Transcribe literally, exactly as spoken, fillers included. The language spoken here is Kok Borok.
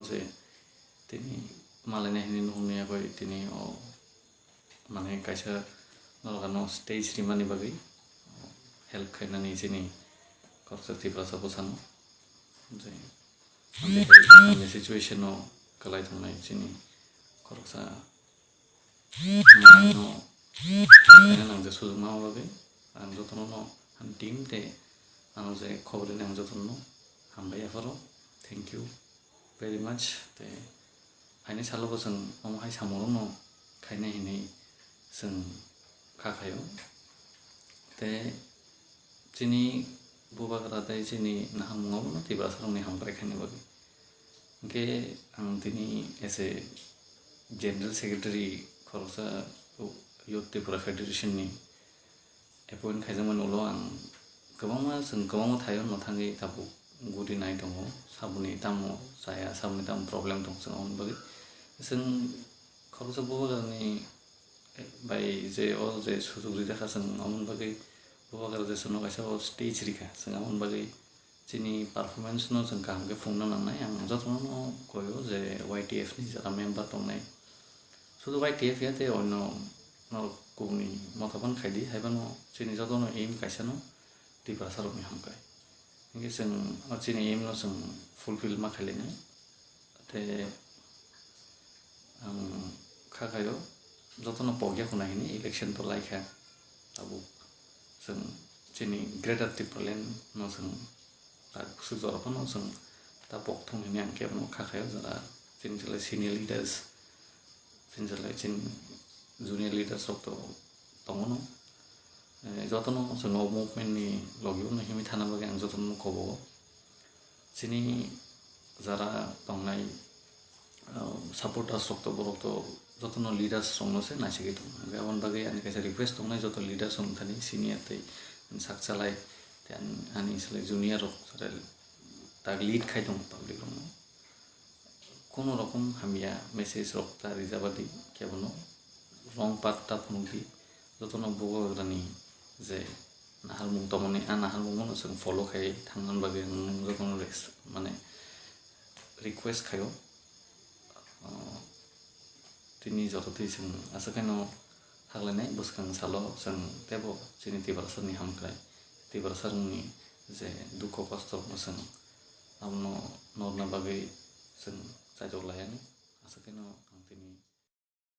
se tini malaina hini nuhung ya koi tini o mane kaisa norok ano stage rimani bagwi help khainani chini koroksa Tiprasa bwsano je ang bini situation o kwlai tongnai chini koroksa manwi no khaina nang je sujuk ma bagwi ang jotono no ang team tei ano je khobor rini ang jotono no hambai apharo. Thank you very much. Tei haini salo bo chwng omo hai samung rok no khainai hinwi chwng kha khaio. Tei chini bubagra tei chini naharmung abono Tiprasa rokni hamkrai khaina bagwi. Hwnkhe ang tini as a general secretary khoroksa Youth Tripura Federation ni appoint khaijakmani ulo ang kwbangma, chwng kwbangma thaio no thangwi tabuk guri nai tongo, saboni tamo chaya, saboni tamo problem tong chwng aboni bagwi. Chwng khoroksa bubagrani bai je o je sujuk rijak kha chwng aboni bagwi bubagra je chwngno kaisa o stage rikha chwng aboni bagwi chini performance no chwng kaham khe phungna nangnai. Ang jotono no koio je Y T F ni jara member tongnai, sudu Y T F ya tei onno norok kubuni motha ban khaidi, haibano chini jotono aim kaisa no Tiprasa rokni hamkrai. Hingke chwng o chini aim no chwng fulfill ma khailainai. Tei ang kha khaio jotono pokya khuna hini election to laikha. Tabuk chwng chini Greater Tipraland no chwng tak swk jora phano chwng ta pok thung hini ang kebo no kha khaio jora chini jora senior leaders, chini jora chini junior leaders rok to tongo no. Eh, jotono chwng o movement ni logi no himwi thana bagwi ang jotono kobo. Chini jara tongnai, ah, supporters rok to borok to jotono leaders rok no se naisigwi tongo. Hwnkhe aboni bagwi ani kaisa request tongnai joto leaders rok thani senior tei sak chalai tei ani, ani selai junior rok tak lead khai tongo public rok no. Kono rokom hamya message rok ta rijabadi kebono wrong path ta phunukdi. Jotono bubagrani je naharmung tongmani, a naharmungno chwng follow khai thangna bagwi ang jotono res-, mane request khaio. Ah, tini joto twi chwng aswk khaino haklainai bwskang salo chwng teibo chini Tiprasani hamkrai, Tiprasarokni je dukho kosto rokno chwng abono norna bagwi chwng chaitok laiyani. Aswk khaino ang tini